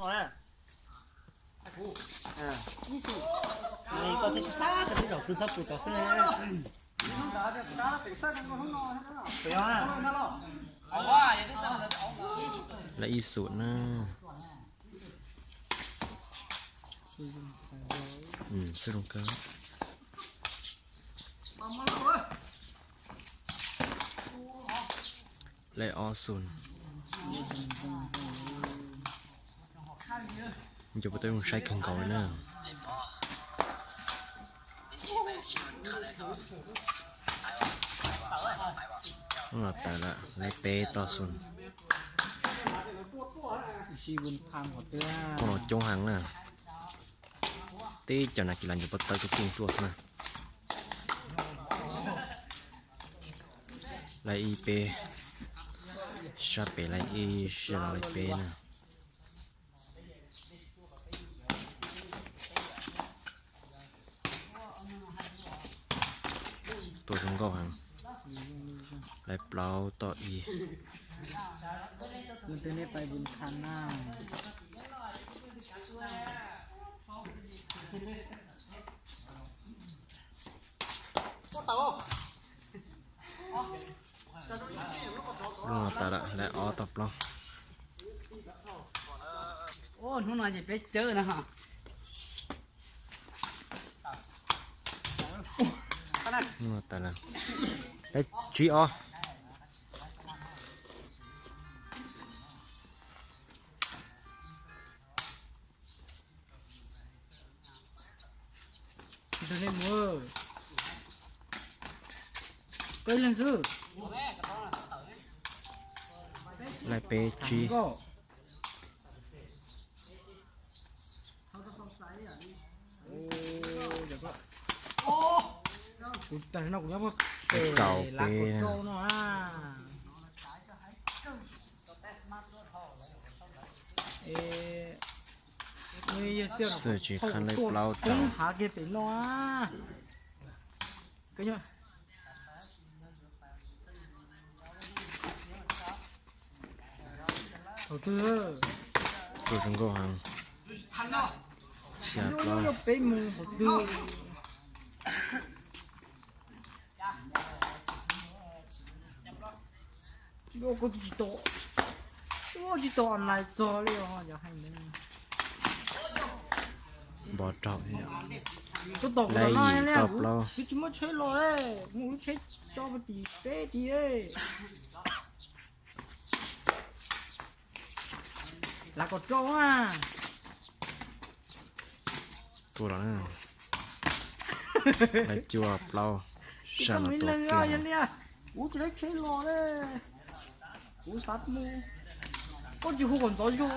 Koj thiaj sab sab, koj twb zaum twb sab pus tod xwb. Lawv ib xum na. Xwb zoo kawg. Lawv ob xum. Cov pov tawb zoo saib kawg nkaus li na. Los tawm lawm, lawv peb toj xum. Poj no coob heev na. Tib co nas kis las cov pov tawb coob coob ruaj xwb na. Lawv ib peb, sab pem lawv ib, sab no lawv peb na. Tua zoo nkauj heev. Lawv plaub toj ib. Lub no tas lawm, lawv ob toj plaub. Hnub no ces peb cawv na. Lub no tas lawm, peb tsib ob. Peb leeg xwb. Lawv peb tsib. Kuv tag no kuv nyob pem lav kaum rau no a. Xwb tsis qhab lej plaub rau. Hav kiag pem no a. Thaum twg? Tua zoo nkauj heev. Xya plaub. Peb mus thaum twg? Koj tsis tau, tsis tau online txog li os, yog hais ntawd. Npog rau. Koj tom kuv tom no li na, kuv twb tsis muaj tsheb los, muaj lub tsheb tso pem tim peb tid. Lav kaum rau a. Tua los na. Lawv cua plaub. Sab no tua kiag. Kuv tsis lawv tsheb los li. Kuv xav mus. Koj tsis hu kom ntxov zog.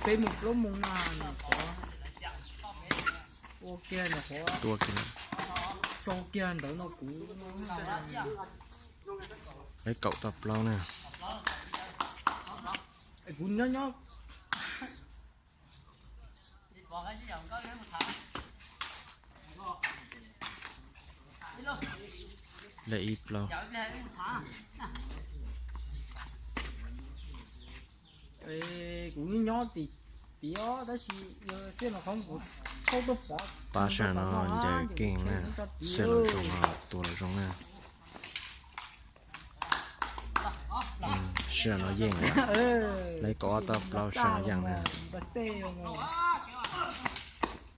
Peb mus plaub mus na, nyuam qhuav tua kiag, nyuam qhuav tua kiag, sau kiag ntawd no kuv. Lawv kaum toj plaub na. Kuv nyob nyob. Lawv ib plaub. Kuv nyob tim, tim os, tab sis yog xij los qhov kuv thauj tuaj pov. Pab sab no ncaws keej na, sab los zoo, tua los zoo na. Sab no yeej, lawv kaum ob toj plaub sab no yeej na.